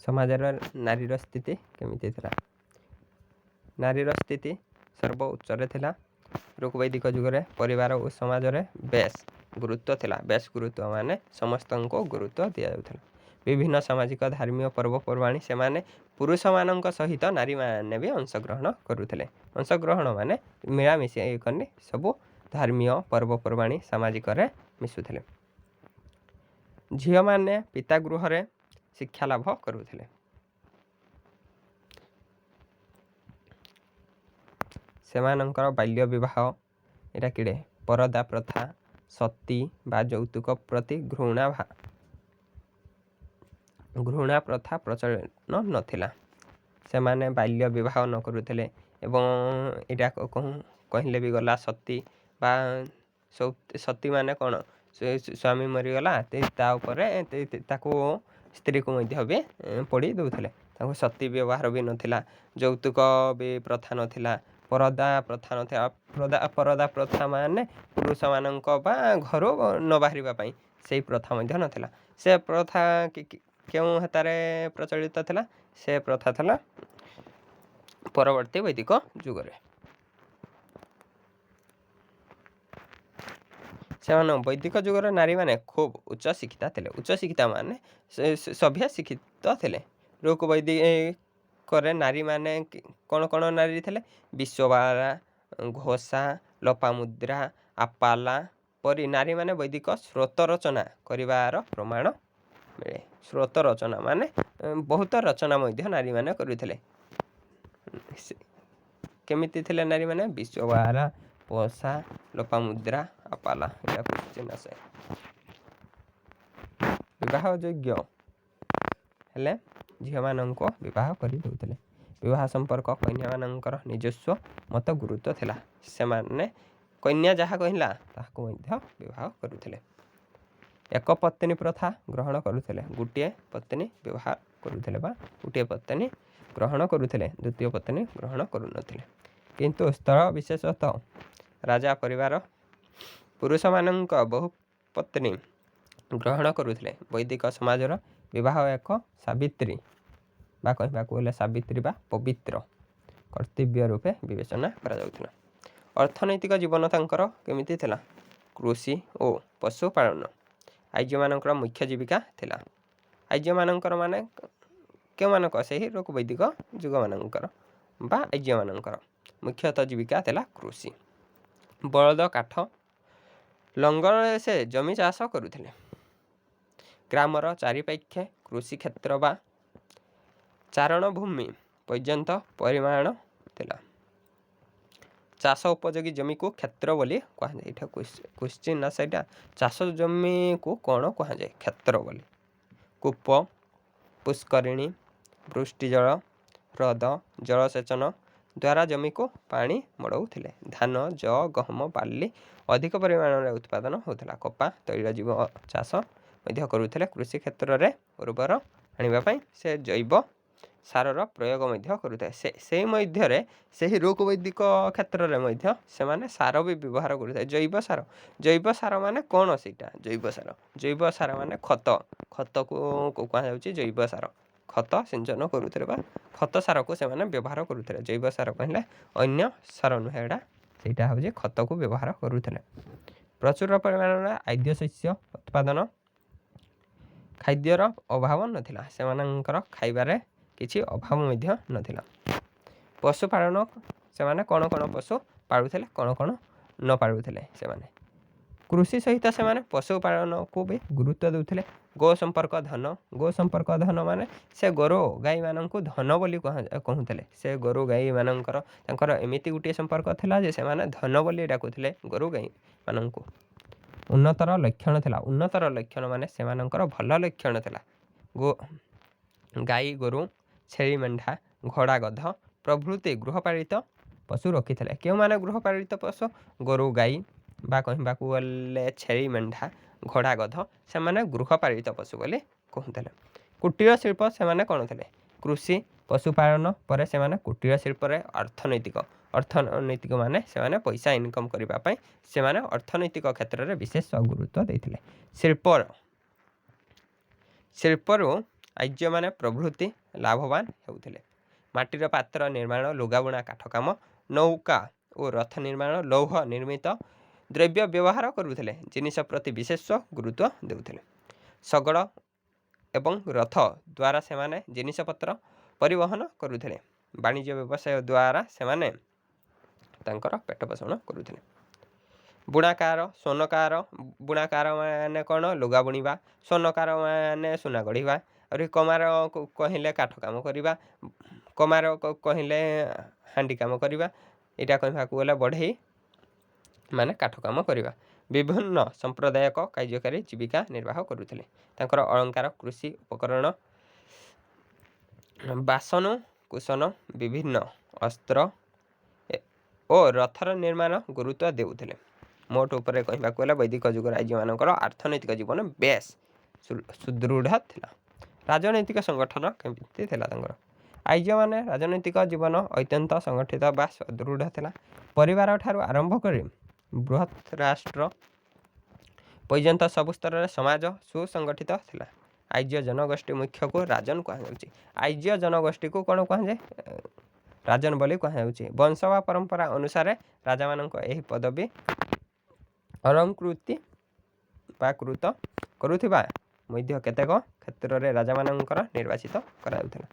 ସମାଜର ନାରୀର ସ୍ଥିତି କେମିତି ଥିଲା? ନାରୀର ସ୍ଥିତି ସର୍ବ ଉଚ୍ଚରେ ଥିଲା। ଋଗ୍ବୈଦିକ ଯୁଗରେ ପରିବାର ଓ ସମାଜରେ ବେଶ ଗୁରୁତ୍ୱ ଥିଲା। ବେଶ ଗୁରୁତ୍ୱ ମାନେ ସମସ୍ତଙ୍କୁ ଗୁରୁତ୍ୱ ଦିଆଯାଉଥିଲା। ବିଭିନ୍ନ ସାମାଜିକ, ଧାର୍ମିକ ପର୍ବପର୍ବାଣି ସେମାନେ ପୁରୁଷମାନଙ୍କ ସହିତ ନାରୀମାନେ ବି ଅଂଶଗ୍ରହଣ କରୁଥିଲେ। ଅଂଶଗ୍ରହଣ ମାନେ ମିଳାମିଶି କରି ସବୁ ଧାର୍ମୀୟ ପର୍ବପର୍ବାଣି, ସାମାଜିକରେ ମିଶୁଥିଲେ। ଝିଅମାନେ ପିତା ଗୃହରେ ଶିକ୍ଷା ଲାଭ କରୁଥିଲେ। ସେମାନଙ୍କର ବାଲ୍ୟ ବିବାହ ଏଇଟା କିଡ଼େ, ପରଦା ପ୍ରଥା, ସତୀ ବା ଯୌତୁକ ପ୍ରତି ଘୃଣା ପ୍ରଥା ପ୍ରଚଳନ ନଥିଲା। ସେମାନେ ବାଲ୍ୟ ବିବାହ ନ କରୁଥିଲେ ଏବଂ ଏଇଟା କହିଲେ ବି ଗଲା ସତୀ ବା ସତୀ ମାନେ କ'ଣ? ସ୍ୱାମୀ ମରିଗଲା, ତା ଉପରେ ତାକୁ ସ୍ତ୍ରୀକୁ ମଧ୍ୟ ବି ପୋଡ଼ି ଦେଉଥିଲେ। ତାଙ୍କୁ ସତୀ ବ୍ୟବହାର ବି ନଥିଲା, ଯୌତୁକ ବି ପ୍ରଥା ନଥିଲା, ପରଦା ପ୍ରଥା ନଥିଲା। ପରଦା ପ୍ରଥା ମାନେ ପୁରୁଷମାନଙ୍କ ବା ଘରୁ ନ ବାହାରିବା ପାଇଁ, ସେଇ ପ୍ରଥା ମଧ୍ୟ ନଥିଲା। ସେ ପ୍ରଥା କେଉଁ ହେତାରେ ପ୍ରଚଳିତ ଥିଲା? ସେ ପ୍ରଥା ଥିଲା ପରବର୍ତ୍ତୀ ବୈଦିକ ଯୁଗରେ। ସେମାନେ ବୈଦିକ ଯୁଗର ନାରୀମାନେ ଖୁବ୍ ଉଚ୍ଚ ଶିକ୍ଷିତା ଥିଲେ। ଉଚ୍ଚ ଶିକ୍ଷିତା ମାନେ ସଭ୍ୟ ଶିକ୍ଷିତ ଥିଲେ। ଋକ୍ ବୈଦିକରେ ନାରୀମାନେ କ'ଣ କ'ଣ ନାରୀ ଥିଲେ? ବିଶ୍ୱବାଳା, ଘୋଷା, ଲୋପାମୁଦ୍ରା, ଆପାଲା ପରି ନାରୀମାନେ ବୈଦିକ ସ୍ରୋତ ରଚନା କରିବାର ପ୍ରମାଣ ମିଳେ। ସ୍ରୋତ ରଚନା ମାନେ ବହୁତ ରଚନା ମଧ୍ୟ ନାରୀମାନେ କରୁଥିଲେ। କେମିତି ଥିଲେ ନାରୀମାନେ? ବିଶ୍ୱବାଳା, ପୋଷା, ଲୋପାମୁଦ୍ରା, ଆପାଲା। ଏଇଟା କ୍ୱେଶ୍ଚିନ୍ ଆସେ। ବିବାହ ଯୋଗ୍ୟ ହେଲେ ଝିଅମାନଙ୍କୁ ବିବାହ କରିଦେଉଥିଲେ। ବିବାହ ସମ୍ପର୍କ କନ୍ୟାମାନଙ୍କର ନିଜସ୍ୱ ମତ ଗୁରୁତ୍ୱ ଥିଲା। ସେମାନେ କନ୍ୟା ଯାହା କହିଲା ତାହାକୁ ମଧ୍ୟ ବିବାହ କରୁଥିଲେ। ଏକ ପତ୍ନୀ ପ୍ରଥା ଗ୍ରହଣ କରୁଥିଲେ। ଗୋଟିଏ ପତ୍ନୀ ବିବାହ କରୁଥିଲେ ବା ଗୋଟିଏ ପତ୍ନୀ ଗ୍ରହଣ କରୁଥିଲେ, ଦ୍ୱିତୀୟ ପତ୍ନୀ ଗ୍ରହଣ କରୁନଥିଲେ। କିନ୍ତୁ ସ୍ଥଳ ବିଶେଷତଃ ରାଜା ପରିବାର ପୁରୁଷମାନଙ୍କ ବହୁ ପତ୍ନୀ ଗ୍ରହଣ କରୁଥିଲେ। ବୈଦିକ ସମାଜର ବିବାହ ଏକ ସାବିତ୍ରୀ ବା କହିବାକୁ ଗଲେ ସାବିତ୍ରୀ ବା ପବିତ୍ର କର୍ତ୍ତବ୍ୟ ରୂପେ ବିବେଚନା କରାଯାଉଥିଲା। ଅର୍ଥନୈତିକ ଜୀବନ ତାଙ୍କର କେମିତି ଥିଲା? କୃଷି ଓ ପଶୁପାଳନ ଆର୍ଯ୍ୟମାନଙ୍କର ମୁଖ୍ୟ ଜୀବିକା ଥିଲା। ଆର୍ଯ୍ୟମାନଙ୍କର ମାନେ କେଉଁମାନଙ୍କ? ସେହି ଋକ୍ ବୈଦିକ ଯୁଗମାନଙ୍କର ବା ଆର୍ଯ୍ୟମାନଙ୍କର ମୁଖ୍ୟତଃ ଜୀବିକା ଥିଲା କୃଷି। ବଳଦ, କାଠ ଲଙ୍ଗଳରେ ସେ ଜମି ଚାଷ କରୁଥିଲେ। ଗ୍ରାମର ଚାରିପାଖେ କୃଷି କ୍ଷେତ୍ର ବା ଚାରଣ ଭୂମି ପର୍ଯ୍ୟନ୍ତ ପରିମାଣ ଥିଲା। ଚାଷ ଉପଯୋଗୀ ଜମିକୁ କ୍ଷେତ୍ର ବୋଲି କୁହାଯାଏ। ଏଇଟା କ୍ୱେଶ୍ଚିନ୍ ନା ସେଇଟା? ଚାଷ ଜମିକୁ କ'ଣ କୁହାଯାଏ? କ୍ଷେତ୍ର ବୋଲି। କୂପ, ପୁଷ୍କରିଣୀ, ବୃଷ୍ଟିଜଳ, ହ୍ରଦ ଜଳସେଚନ ଦ୍ୱାରା ଜମିକୁ ପାଣି ମଡ଼ଉଥିଲେ। ଧାନ, ଯଅ, ଗହମ, ବାର୍ଲି ଅଧିକ ପରିମାଣରେ ଉତ୍ପାଦନ ହେଉଥିଲା। କପା, ତୈଳଜୀବ ଚାଷ ମଧ୍ୟ କରୁଥିଲେ। କୃଷି କ୍ଷେତ୍ରରେ ଉର୍ବର ଆଣିବା ପାଇଁ ସେ ଜୈବ ସାରର ପ୍ରୟୋଗ ମଧ୍ୟ କରୁଥାଏ। ସେ ସେଇ ମଧ୍ୟରେ ସେହି ଋକ୍ ବୈଦିକ କ୍ଷେତ୍ରରେ ମଧ୍ୟ ସେମାନେ ସାର ବି ବ୍ୟବହାର କରୁଥାଏ, ଜୈବ ସାର। ଜୈବ ସାର ମାନେ କ'ଣ ସେଇଟା? ଜୈବ ସାର, ଜୈବ ସାର ମାନେ ଖତ। ଖତକୁ କୁହାଯାଉଛି ଜୈବ ସାର। ଖତ ସିଞ୍ଚନ କରୁଥିଲେ ବା ଖତ ସାରକୁ ସେମାନେ ବ୍ୟବହାର କରୁଥିଲେ। ଜୈବ ସାର କହିଲେ ଅନ୍ୟ ସାର ନୁହେଁ ଏଇଟା, ସେଇଟା ହେଉଛି ଖତକୁ ବ୍ୟବହାର କରୁଥିଲେ। ପ୍ରଚୁର ପରିମାଣରେ ଆଦ୍ୟ ଶସ୍ୟ ଉତ୍ପାଦନ, ଖାଦ୍ୟର ଅଭାବ ନଥିଲା। ସେମାନଙ୍କର ଖାଇବାରେ କିଛି ଅଭାବ ମଧ୍ୟ ନଥିଲା। ପଶୁପାଳନ, ସେମାନେ କ'ଣ କ'ଣ ପଶୁ ପାଳୁଥିଲେ, କ'ଣ କ'ଣ ନ ପାଳୁଥିଲେ ସେମାନେ? କୃଷି ସହିତ ସେମାନେ ପଶୁପାଳନକୁ ବି ଗୁରୁତ୍ୱ ଦେଉଥିଲେ। ଗୋ ସମ୍ପର୍କ ଧନ। ଗୋ ସମ୍ପର୍କ ଧନ ମାନେ ସେ ଗୋରୁ ଗାଈମାନଙ୍କୁ ଧନ ବୋଲି କହୁଥିଲେ। ସେ ଗୋରୁ ଗାଈମାନଙ୍କର ତାଙ୍କର ଏମିତି ଗୋଟିଏ ସମ୍ପର୍କ ଥିଲା ଯେ ସେମାନେ ଧନ ବୋଲି ଡାକୁଥିଲେ ଗୋରୁ ଗାଈମାନଙ୍କୁ। ଉନ୍ନତର ଲକ୍ଷଣ ଥିଲା। ଉନ୍ନତର ଲକ୍ଷଣ ମାନେ ସେମାନଙ୍କର ଭଲ ଲକ୍ଷଣ ଥିଲା। ଗାଈ ଗୋରୁ, ଛେଳି, ମେଣ୍ଢା, ଘୋଡ଼ା, ଗଧ ପ୍ରଭୃତି ଗୃହପାଳିତ ପଶୁ ରଖିଥିଲେ। କେଉଁମାନେ ଗୃହପାଳିତ ପଶୁ? ଗୋରୁ ଗାଈ ବା କହିବାକୁ ଗଲେ ଛେଳି, ମେଣ୍ଢା, ଘୋଡ଼ା, ଗଧ ସେମାନେ ଗୃହପାଳିତ ପଶୁ ବୋଲି କହୁଥିଲେ। କୁଟୀର ଶିଳ୍ପ ସେମାନେ କ'ଣ ଥିଲେ? କୃଷି, ପଶୁପାଳନ ପରେ ସେମାନେ କୁଟୀର ଶିଳ୍ପରେ ଅର୍ଥନୈତିକ, ଅର୍ଥନୈତିକ ମାନେ ସେମାନେ ପଇସା ଇନକମ୍ କରିବା ପାଇଁ ସେମାନେ ଅର୍ଥନୈତିକ କ୍ଷେତ୍ରରେ ବିଶେଷ ଗୁରୁତ୍ୱ ଦେଇଥିଲେ। ଶିଳ୍ପରୁ ଆର୍ଯ୍ୟମାନେ ପ୍ରଭୃତି ଲାଭବାନ ହେଉଥିଲେ। ମାଟିର ପାତ୍ର ନିର୍ମାଣ, ଲୁଗାବୁଣା, କାଠ କାମ, ନୌକା ଓ ରଥ ନିର୍ମାଣ, ଲୌହ ନିର୍ମିତ ଦ୍ରବ୍ୟ ବ୍ୟବହାର କରୁଥିଲେ। ଜିନିଷ ପ୍ରତି ବିଶେଷ ଗୁରୁତ୍ୱ ଦେଉଥିଲେ। ଶଗଡ଼ ଏବଂ ରଥ ଦ୍ୱାରା ସେମାନେ ଜିନିଷପତ୍ର ପରିବହନ କରୁଥିଲେ। ବାଣିଜ୍ୟ ବ୍ୟବସାୟ ଦ୍ୱାରା ସେମାନେ ତାଙ୍କର ପେଟ ପୋଷଣ କରୁଥିଲେ। ବୁଣାକାର, ସ୍ୱର୍ଣ୍ଣକାର। ବୁଣାକାର ମାନେ କ'ଣ? ଲୁଗା ବୁଣିବା। ସ୍ୱର୍ଣ୍ଣକାର ମାନେ ସୁନା ଗଢ଼ିବା। ଆହୁରି କମାର କହିଲେ କାଠ କାମ କରିବା, କମାର କହିଲେ ହାଣ୍ଡି କାମ କରିବା। ଏଇଟା କହିବାକୁ ଗଲେ ବଢ଼େଇ ମାନେ କାଠ କାମ କରିବା। ବିଭିନ୍ନ ସମ୍ପ୍ରଦାୟକ କାର୍ଯ୍ୟକାରୀ ଜୀବିକା ନିର୍ବାହ କରୁଥିଲେ। ତାଙ୍କର ଅଳଙ୍କାର, କୃଷି ଉପକରଣ, ବାସନ କୁସନ, ବିଭିନ୍ନ ଅସ୍ତ୍ର ଓ ରଥର ନିର୍ମାଣ ଗୁରୁତ୍ୱ ଦେଉଥିଲେ। ମୋଟ ଉପରେ କହିବାକୁ ଗଲେ ବୈଦିକ ଯୁଗର ଆର୍ଯ୍ୟମାନଙ୍କର ଅର୍ଥନୈତିକ ଜୀବନ ବେଶ ସୁଦୃଢ଼ ଥିଲା। ରାଜନୈତିକ ସଂଗଠନ କେମିତି ଥିଲା ତାଙ୍କର? ଆର୍ଯ୍ୟମାନେ ରାଜନୈତିକ ଜୀବନ ଅତ୍ୟନ୍ତ ସଂଗଠିତ ବା ସୁଦୃଢ଼ ଥିଲା। ପରିବାର ଠାରୁ ଆରମ୍ଭ କରି ବୃହତ୍ ରାଷ୍ଟ୍ର ପର୍ଯ୍ୟନ୍ତ ସବୁ ସ୍ତରରେ ସମାଜ ସୁସଂଗଠିତ ଥିଲା। ଆର୍ଯ୍ୟ ଜନଗୋଷ୍ଠୀ ମୁଖ୍ୟକୁ ରାଜନ କୁହାଯାଉଛି। ଆର୍ଯ୍ୟ ଜନଗୋଷ୍ଠୀକୁ କ'ଣ କୁହାଯାଏ? ରାଜନ ବୋଲି କୁହାଯାଉଛି। ବଂଶ ବା ପରମ୍ପରା ଅନୁସାରେ ରାଜାମାନଙ୍କ ଏହି ପଦବୀ ଅଳଙ୍କୃତି ବା କୃତ କରୁଥିବା ମଧ୍ୟ କେତେକ କ୍ଷେତ୍ରରେ ରାଜାମାନଙ୍କର ନିର୍ବାଚିତ କରାଯାଉଥିଲା।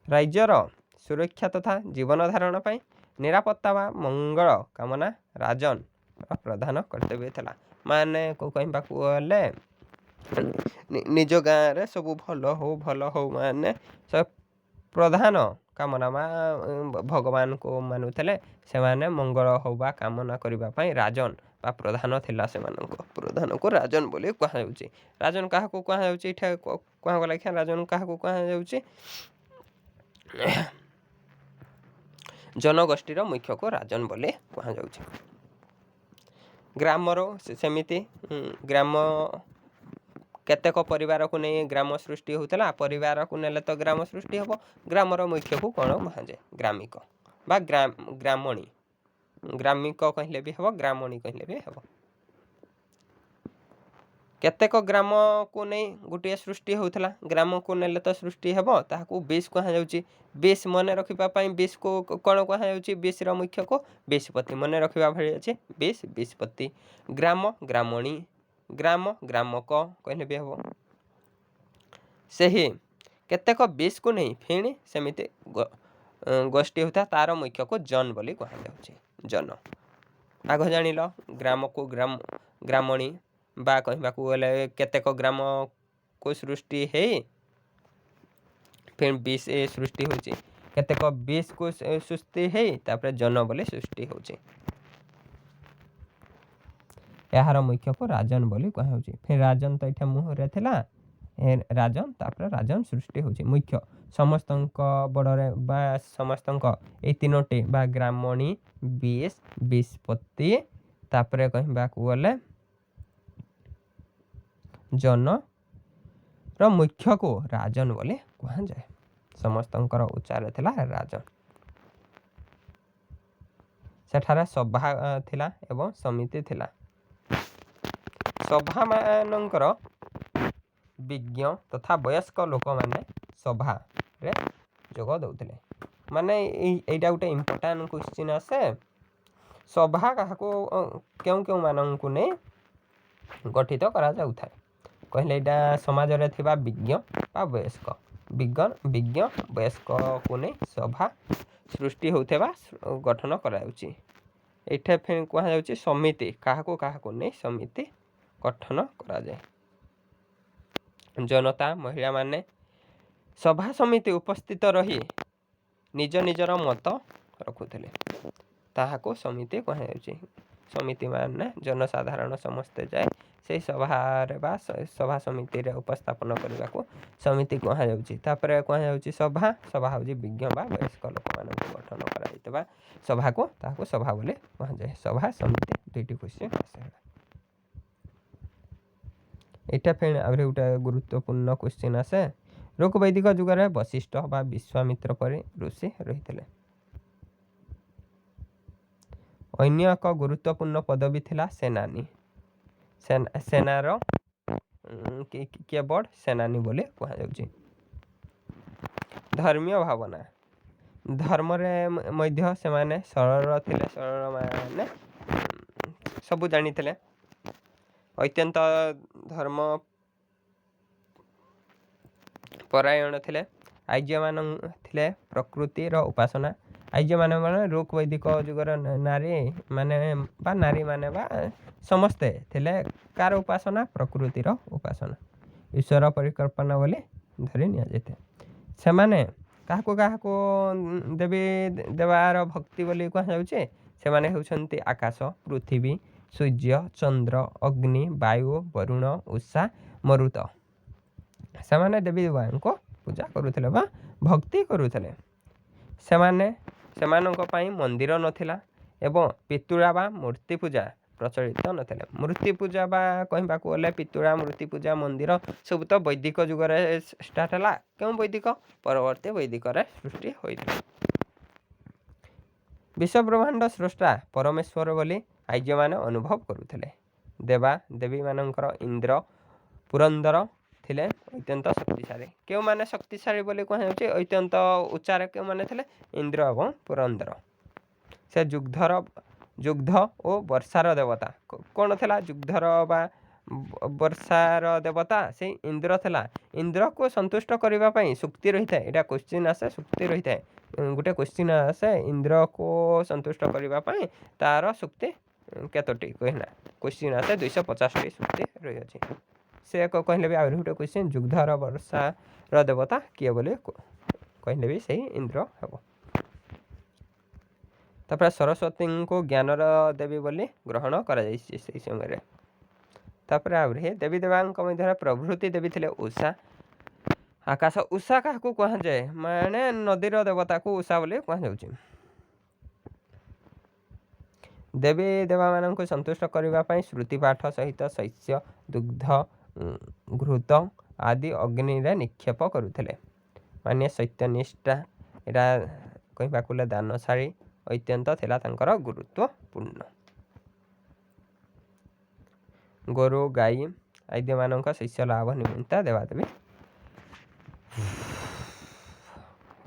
ରାଜ୍ୟର ସୁରକ୍ଷା ତଥା ଜୀବନ ଧାରଣ ପାଇଁ ନିରାପତ୍ତା ବା ମଙ୍ଗଳ କାମନା ରାଜନର ପ୍ରଧାନ କର୍ତ୍ତବ୍ୟ ଥିଲା। ମାନେ କହିବାକୁ ଗଲେ ନିଜ ଗାଁରେ ସବୁ ଭଲ ହଉ, ଭଲ ହଉ, ମାନେ ପ୍ରଧାନ କାମନା ବା ଭଗବାନଙ୍କୁ ମାନୁଥିଲେ। ସେମାନେ ମଙ୍ଗଳ ହଉ ବା କାମନା କରିବା ପାଇଁ ରାଜନ ବା ପ୍ରଧାନ ଥିଲା। ସେମାନଙ୍କ ପ୍ରଧାନକୁ ରାଜନ ବୋଲି କୁହାଯାଉଛି। ରାଜନ କାହାକୁ କୁହାଯାଉଛି? ଏଇଟା କୁହାଗଲା, ରାଜନ କାହାକୁ କୁହାଯାଉଛି? ଜନଗୋଷ୍ଠୀର ମୁଖ୍ୟକୁ ରାଜନ ବୋଲି କୁହାଯାଉଛି। ଗ୍ରାମର ସେମିତି ଗ୍ରାମ କେତେକ ପରିବାରକୁ ନେଇ ଗ୍ରାମ ସୃଷ୍ଟି ହେଉଥିଲା। ପରିବାରକୁ ନେଲେ ତ ଗ୍ରାମ ସୃଷ୍ଟି ହେବ। ଗ୍ରାମର ମୁଖ୍ୟକୁ କ'ଣ କୁହାଯାଏ? ଗ୍ରାମିକ ବା ଗ୍ରାମଣୀ। ଗ୍ରାମିକ କହିଲେ ବି ହେବ, ଗ୍ରାମଣୀ କହିଲେ ବି ହେବ। କେତେକ ଗ୍ରାମକୁ ନେଇ ଗୋଟିଏ ସୃଷ୍ଟି ହେଉଥିଲା। ଗ୍ରାମକୁ ନେଲେ ତ ସୃଷ୍ଟି ହେବ, ତାହାକୁ ବିଶ୍ କୁହାଯାଉଛି। ବିଶ୍ ମନେ ରଖିବା ପାଇଁ ବିଶ୍କୁ କ'ଣ କୁହାଯାଉଛି? ବିଶ୍ର ମୁଖ୍ୟକୁ ବିଶପତି। ମନେ ରଖିବା ଭଳି ଅଛି, ବିଶ୍, ବିଶପତି। ଗ୍ରାମ, ଗ୍ରାମଣୀ, ଗ୍ରାମ, ଗ୍ରାମକ କହିଲେ ବି ହେବ। ସେହି କେତେକ ବିଶ୍କୁ ନେଇ ଫେଣି ସେମିତି ଗୋଷ୍ଠୀ ହେଉଥିଲା, ତାର ମୁଖ୍ୟକୁ ଜନ୍ ବୋଲି କୁହାଯାଉଛି, ଜନ। ଆଗ ଜାଣିଲ ଗ୍ରାମକୁ ଗ୍ରାମଣୀ ବା କହିବାକୁ ଗଲେ କେତେକ ଗ୍ରାମକୁ ସୃଷ୍ଟି ହେଇ ଫେର୍ ବିଶ୍ ସୃଷ୍ଟି ହେଉଛି। କେତେକ ବିଶ୍କୁ ସୃଷ୍ଟି ହେଇ ତାପରେ ଜନ ବୋଲି ସୃଷ୍ଟି ହେଉଛି। ଏହାର ମୁଖ୍ୟକୁ ରାଜନ ବୋଲି କୁହାଯାଉଛି। ଫେର୍ ରାଜନ ତ ଏଇଟା ମୁହଁରେ ଥିଲା ରାଜନ, ତାପରେ ରାଜନ ସୃଷ୍ଟି ହେଉଛି। ମୁଖ୍ୟ ସମସ୍ତଙ୍କ ବଡ଼ରେ ବା ସମସ୍ତଙ୍କ ଏଇ ତିନୋଟି ବା ଗ୍ରାମଣୀ, ବିଶ୍, ବିଶପତି, ତାପରେ କହିବାକୁ ଗଲେ ଜନର ମୁଖ୍ୟକୁ ରାଜନ ବୋଲି କୁହାଯାଏ। ସମସ୍ତଙ୍କର ଉଚ୍ଚାରେ ଥିଲା ରାଜନ। ସେଠାରେ ସଭା ଥିଲା ଏବଂ ସମିତି ଥିଲା। ସଭାମାନଙ୍କର ବିଜ୍ଞ ତଥା ବୟସ୍କ ଲୋକମାନେ ସଭାରେ ଯୋଗ ଦେଉଥିଲେ। ମାନେ ଏଇଟା ଗୋଟେ ଇମ୍ପୋର୍ଟାଣ୍ଟ କ୍ୱେଶ୍ଚିନ୍ ଆସେ। ସଭା କାହାକୁ, କେଉଁ କେଉଁମାନଙ୍କୁ ନେଇ ଗଠିତ କରାଯାଉଥାଏ କହିଲେ ଏଇଟା ସମାଜରେ ଥିବା ବିଜ୍ଞ ବା ବୟସ୍କ, ବିଜ୍ଞ ବୟସ୍କକୁ ନେଇ ସଭା ସୃଷ୍ଟି ହେଉଥିବା ଗଠନ କରାଯାଉଛି। ଏଇଟା ଫେଣି କୁହାଯାଉଛି ସମିତି କାହାକୁ କାହାକୁ ନେଇ ସମିତି ଗଠନ କରାଯାଏ। ଜନତା, ମହିଳାମାନେ ସଭା ସମିତି ଉପସ୍ଥିତ ରହି ନିଜ ନିଜର ମତ ରଖୁଥିଲେ, ତାହାକୁ ସମିତି କୁହାଯାଉଛି। ସମିତି ମାନେ ଜନସାଧାରଣ ସମସ୍ତେ ଯାଇ ସେଇ ସଭାରେ ବା ସଭା ସମିତିରେ ଉପସ୍ଥାପନ କରିବାକୁ ସମିତି କୁହାଯାଉଛି। ତାପରେ କୁହାଯାଉଛି ସଭା। ସଭା ହେଉଛି ବିଜ୍ଞ ବା ବୟସ୍କ ଲୋକମାନଙ୍କୁ ଗଠନ କରାଯାଇଥିବା ସଭାକୁ, ତାହାକୁ ସଭା ବୋଲି କୁହାଯାଏ। ସଭା ସମିତି ଦୁଇଟି କ୍ୱେଶ୍ଚିନ୍ ଆସିଲା। ଏଇଟା ଫେଣି ଆହୁରି ଗୋଟେ ଗୁରୁତ୍ୱପୂର୍ଣ୍ଣ କ୍ୱେଶ୍ଚିନ୍ ଆସେ। ଋଗ୍ବୈଦିକ ଯୁଗରେ ବଶିଷ୍ଠ ବା ବିଶ୍ୱାମିତ୍ର ପରି ଋଷି ରହିଥିଲେ। ଅନ୍ୟ ଏକ ଗୁରୁତ୍ୱପୂର୍ଣ୍ଣ ପଦବୀ ଥିଲା ସେନାନୀ। ସେନାର କିଏ ବଡ଼ ସେନାନୀ ବୋଲି କୁହାଯାଉଛି। ଧର୍ମୀୟ ଭାବନା, ଧର୍ମରେ ମଧ୍ୟ ସେମାନେ ସରଳ ଥିଲେ। ସରଳ ମାନେ ସବୁ ଜାଣିଥିଲେ, ଅତ୍ୟନ୍ତ ଧର୍ମ ପରାୟଣ ଥିଲେ। ଆର୍ଯ୍ୟମାନ ଥିଲେ ପ୍ରକୃତିର ଉପାସନା। ଆର୍ଯ୍ୟମାନେ ମାନେ ଋକ୍ ବୈଦିକ ଯୁଗର ନାରୀ ମାନେ ବା ନାରୀମାନେ ବା ସମସ୍ତେ ଥିଲେ କାହାର ଉପାସନା? ପ୍ରକୃତିର ଉପାସନା, ଈଶ୍ୱର ପରିକଳ୍ପନା ବୋଲି ଧରି ନିଆଯାଇଥାଏ। ସେମାନେ କାହାକୁ କାହାକୁ ଦେବୀ ଦେବାର ଭକ୍ତି ବୋଲି କୁହାଯାଉଛି? ସେମାନେ ହେଉଛନ୍ତି ଆକାଶ, ପୃଥିବୀ, ସୂର୍ଯ୍ୟ, ଚନ୍ଦ୍ର, ଅଗ୍ନି, ବାୟୁ, ବରୁଣ, ଉଷା, ମରୁତ। ସେମାନେ ଦେବୀ ଦେବାଙ୍କୁ ପୂଜା କରୁଥିଲେ ବା ଭକ୍ତି କରୁଥିଲେ। ସେମାନେ ସେମାନଙ୍କ ପାଇଁ ମନ୍ଦିର ନଥିଲା ଏବଂ ପିତୁଳା ବା ମୂର୍ତ୍ତି ପୂଜା ପ୍ରଚଳିତ ନଥିଲା। ମୂର୍ତ୍ତି ପୂଜା ବା କହିବାକୁ ଗଲେ ପିତୁଳା, ମୂର୍ତ୍ତି ପୂଜା, ମନ୍ଦିର ସବୁ ତ ବୈଦିକ ଯୁଗରେ ଷ୍ଟାର୍ଟ ହେଲା। କେଉଁ ବୈଦିକ? ପରବର୍ତ୍ତୀ ବୈଦିକରେ ସୃଷ୍ଟି ହୋଇଥିଲା। ବିଶ୍ୱବ୍ରହ୍ମାଣ୍ଡ ସ୍ରଷ୍ଟା ପରମେଶ୍ୱର ବୋଲି ଆର୍ଯ୍ୟମାନେ ଅନୁଭବ କରୁଥିଲେ। ଦେବା ଦେବୀମାନଙ୍କର ଇନ୍ଦ୍ର, ପୁରନ୍ଦର ଥିଲେ ଅତ୍ୟନ୍ତ ଶକ୍ତିଶାଳୀ। କେଉଁମାନେ ଶକ୍ତିଶାଳୀ ବୋଲି କୁହାଯାଉଛି? ଅତ୍ୟନ୍ତ ଉଚ୍ଚାରେ କେଉଁମାନେ ଥିଲେ? ଇନ୍ଦ୍ର ଏବଂ ପୁରନ୍ଦର। ସେ ଯୁଗ୍ଧ ଓ ବର୍ଷାର ଦେବତା କ'ଣ ଥିଲା? ଯୁଗ୍ଧର ବା ବର୍ଷାର ଦେବତା ସେଇ ଇନ୍ଦ୍ର ଥିଲା। ଇନ୍ଦ୍ରକୁ ସନ୍ତୁଷ୍ଟ କରିବା ପାଇଁ ସୂକ୍ତି ରହିଥାଏ। ଏଇଟା କୋଶ୍ଚିନ୍ ଆସେ, ସୂକ୍ତି ରହିଥାଏ। ଗୋଟେ କୋଶ୍ଚିନ୍ ଆସେ, ଇନ୍ଦ୍ରକୁ ସନ୍ତୁଷ୍ଟ କରିବା ପାଇଁ ତାର ସୂକ୍ତି କେତୋଟି କହିନା କୋଶ୍ଚିନ୍ ଆସେ। 250ଟି ସୂକ୍ତି ରହିଅଛି। ସେ ଏକ କହିଲେ ବି ଆହୁରି ଗୋଟେ କୋଶ୍ଚିନ୍, ଯୁଗ୍ଧର ବର୍ଷାର ଦେବତା କିଏ ବୋଲି କହିଲେ ବି ସେଇ ଇନ୍ଦ୍ର ହେବ। ତାପରେ ସରସ୍ୱତୀଙ୍କୁ ଜ୍ଞାନର ଦେବୀ ବୋଲି ଗ୍ରହଣ କରାଯାଇଛି ସେଇ ସମୟରେ। ତାପରେ ଆହୁରି ଦେବୀ ଦେବାଙ୍କ ମଧ୍ୟରେ ପ୍ରଭୃତି ଦେବୀ ଥିଲେ ଉଷା, ଆକାଶ। ଉଷା କାହାକୁ କୁହାଯାଏ? ମାନେ ନଦୀର ଦେବତାକୁ ଉଷା ବୋଲି କୁହାଯାଉଛି। ଦେବୀ ଦେବାମାନଙ୍କୁ ସନ୍ତୁଷ୍ଟ କରିବା ପାଇଁ ଶ୍ରୁତିପାଠ ସହିତ ଶସ୍ୟ, ଦୁଗ୍ଧ, ଘୃତ ଆଦି ଅଗ୍ନିରେ ନିକ୍ଷେପ କରୁଥିଲେ। ମାନେ ସତ୍ୟନିଷ୍ଠା, ଏଇଟା କହିବାକୁ ଗଲେ ଦାନଶାଳୀ ଅତ୍ୟନ୍ତ ଥିଲା ତାଙ୍କର ଗୁରୁତ୍ୱପୂର୍ଣ୍ଣ। ଗୋରୁ ଗାଈ ଆଦ୍ୟମାନଙ୍କ ଶସ୍ୟ ଲାଭ ନିମନ୍ତେ ଦେବାଦେବୀ।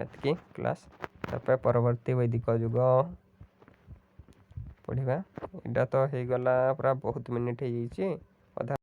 ଏତିକି କ୍ଲାସ୍। ତାପରେ ପରବର୍ତ୍ତୀ ବୈଦିକ ଯୁଗ ପଢ଼ିବା। ଏଇଟା ତ ହେଇଗଲା, ପୁରା ବହୁତ ମିନିଟ୍ ହେଇଯାଇଛି ଅଧା।